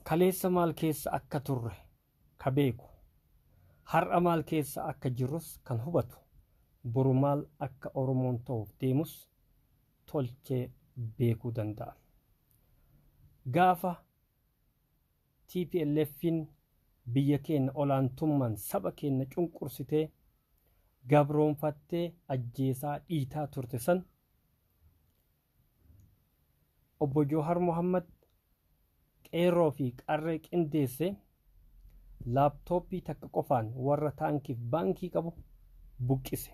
Kaleessa maal keessa akka turre ka beeku, har'a maal keessa akka jirrus kan hubatu, boru maal akka Oromoon ta'uuf deemus tolchee beekuu danda'a. Gaafa TPLF'n biyya keenya olaantummaan saba keenya cunqursitee gabroonfattee ajjeesaa dhiitaa turte san Obbo Joohar Mohammad qeerroo fi qarree qindeesse laaptooppii takka qofaan warra taankiif baankii qabu buqqise.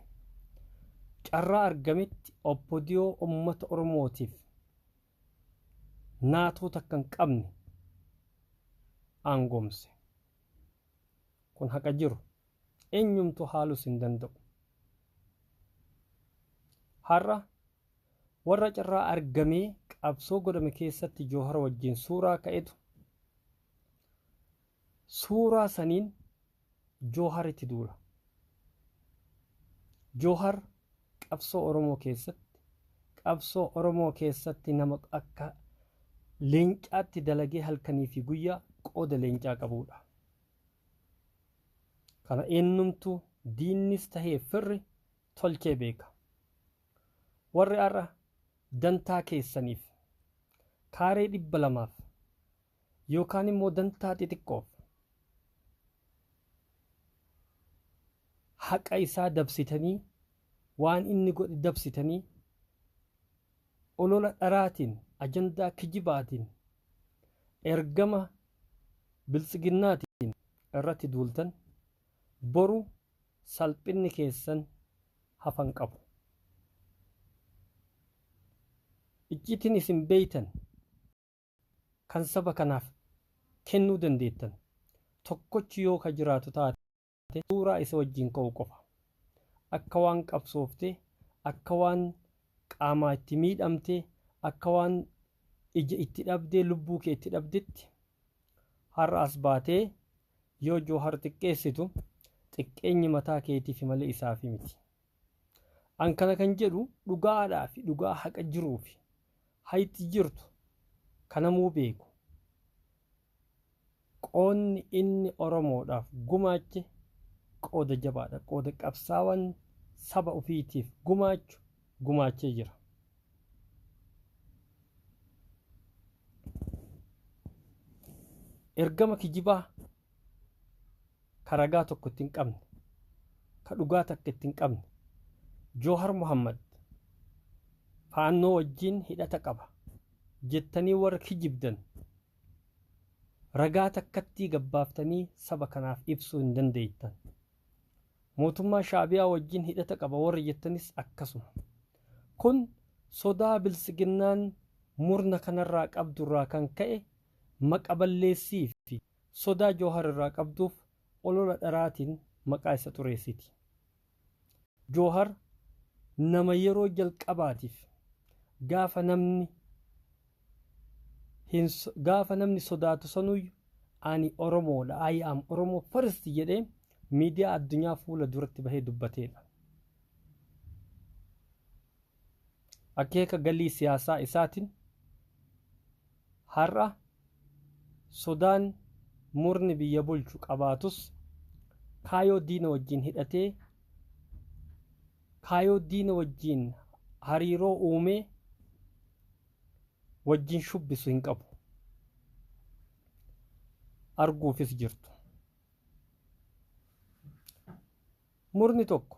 Carraa argametti OPDO uummata Oromootiif naatoo takka hin qabne aangoomse. Kun haqa jiru eenyumtu haalus hin danda'u. Har'a warra carraa argamee qabsoo godhame keessatti Joohar wajjin suuraa ka'etu suuraa saniin Jooharitti duula. Joohar qabsoo Oromoo keessatti qabsoo Oromoo keessatti nama akka leencaatti dalagee halkanii fi guyyaa qooda leencaa qabudha. Kana eenyumtu diinnis tahee firri tolchee beeka. Warri har'a dantaa keessaniif kaaree 200 yookaan immoo dantaa xixiqqoof haqa isaa dabsitanii waan inni godhe dabsitanii olola dharaatiin ajandaa kijibaatiin ergama biltsiginnaatiin irratti duultan boru salphinni keessan hafan qabu. Icciitiin isin beeytan kan saba kanaaf kennuu dandeettan tokkochi yoo ka jiraatu taate suuraa isa wajjin ka'u qofa. Akka waan qabsooftee, akka waan qaamaa itti miidhamtee, akka waan ija itti dhabdee lubbuu kee itti dhabdetti har'a as baatee yoo Joohar xiqqeessitu xiqqeenyi mataa keetiif malee isaaf miti. An kana kan jedhu dhugaadhaa fi dhugaa haqa jiruu fi hayxi jirtu kanamuu beeku. Qoonni inni Oromoodhaaf gumaache qooda jabaadha. Qooda qabsaawaan saba ofiitiif gumaachu gumaachee jira. Ergama kijibaa ka ragaa tokko itti hin qabne, ka dhugaa takka itti hin qabne, Joohar Mohammad faannoo wajjin hidhata qaba jettanii warra kijibdan ragaa takkattii gabbaaftanii saba kanaaf ibsuu hin dandeettan. Mootummaa Shaabiyaa wajjin hidhata qaba warra jettanis akkasuma. Kun sodaa biltsiginnaan murna kanarraa qabdurraa kan ka'e maqa balleessii fi sodaa Joohar irraa qabduuf olola dharaatiin maqaa isa xureessiti. Joohar nama yeroo jalqabaatiif gaafa namni hin gaafa namni sodaatu sanuyyuu ani Oromoodha, I am Oromo first jedhee miidiyaa addunyaa fuula duratti bahee dubbateedha. Akeeka galii siyaasaa isaatiin har'a sodaan murni biyya bulchu qabaatus kaayoo diina wajjin hidhatee kaayoo diina wajjin hariiroo uumee wajjin shubbisu hin qabu. Arguufis jirtu. Murni tokko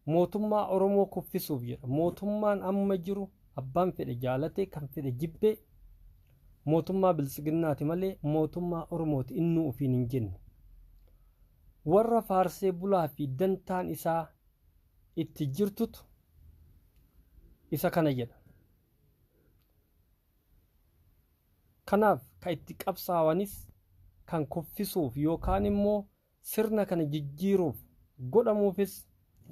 mootummaa Oromoo kuffisuuf jedha. Mootummaan amma jiru abbaan fedhe jaalatee kan fedhe jibbee mootummaa biltsiginnaati malee mootummaa Oromooti innuu ofiin hin jenne. Warra faarsee bulaa fi dantaan isaa itti jirtutu isa kana jedha. Kanaaf kan itti qabsaawanis kan kuffisuuf yookaan immoo sirna kana jijjiiruuf godhamuufis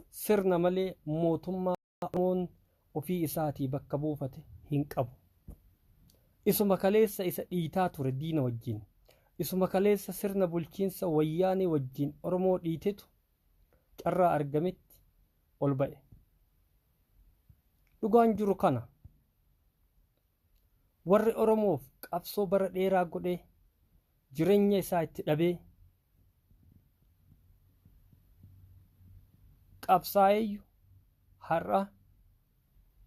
sirna malee mootummaa Oromoon ofii isaatii bakka buufate hin qabu. Isuma kaleessa isa dhiitaa ture diina wajjin, isuma kaleessa sirna bulchiinsa wayyaanee wajjin Oromoo dhiitetu carraa argametti ol ba'e. Dhugaan jiru kana. Warri Oromoof qabsoo bara dheeraa godhee jireenya isaa itti dhabee qabsaa'eeyyu har'a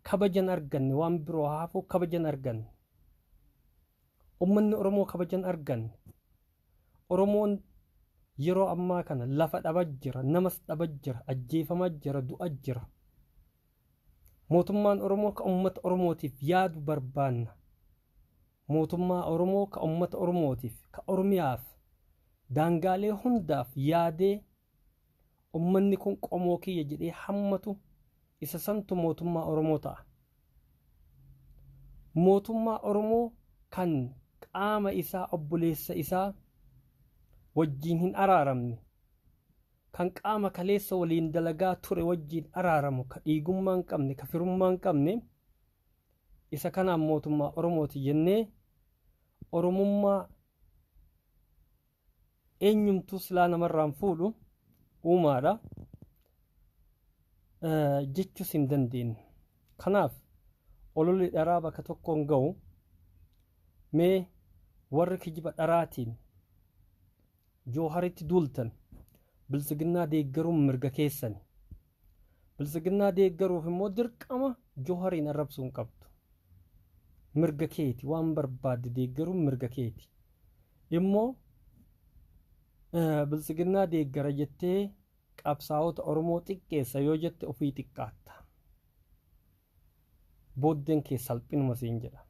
kabajan arganne, waan biroo haafuu kabajan arganne. Uummanni Oromoo kabajan arganne. Oromoon yeroo ammaa kana lafa dhabaa jira, namas dhabaa jira, ajjeefamaa jira, du'aa jira. Mootummaan Oromoo ka uummata Oromootiif yaadu barbaanna. Mootummaa Oromoo ka uummata Oromootiif, ka Oromiyaaf, daangaalee hundaaf yaadee uummanni kun qomoo kiyya jedhee hammatu isa santu mootummaa Oromoo ta'a. Mootummaa Oromoo kan qaama isaa obboleessa isaa wajjiin hin araaramne, kan qaama kaleessa waliin dalagaa ture wajjiin araaramu, ka dhiigummaa hin qabne, ka firummaa hin qabne, isa kanaan mootummaa Oromooti jennee Oromummaa eenyumtuu silaa namarraan fuudhu uumaadha jechuus hin dandeenyu. Kanaaf ololli dharaa bakka tokkoon ga'u. Mee warri kijiba dharaatiin Jooharitti duultan, Biltsiginnaa deeggaruun mirga keessani. Biltsiginnaa deeggaruuf immoo dirqama Joohariin arrabsuu hin qabdu. Mirga keeti, waan barbaadde deeggaruun mirga keeti. Immoo Biltsiginnaa deeggara jettee qabsaa'ota Oromoo xiqqeessa yoo jette ofii xiqqaatta. Booddeen kee salphinuma siin jedha.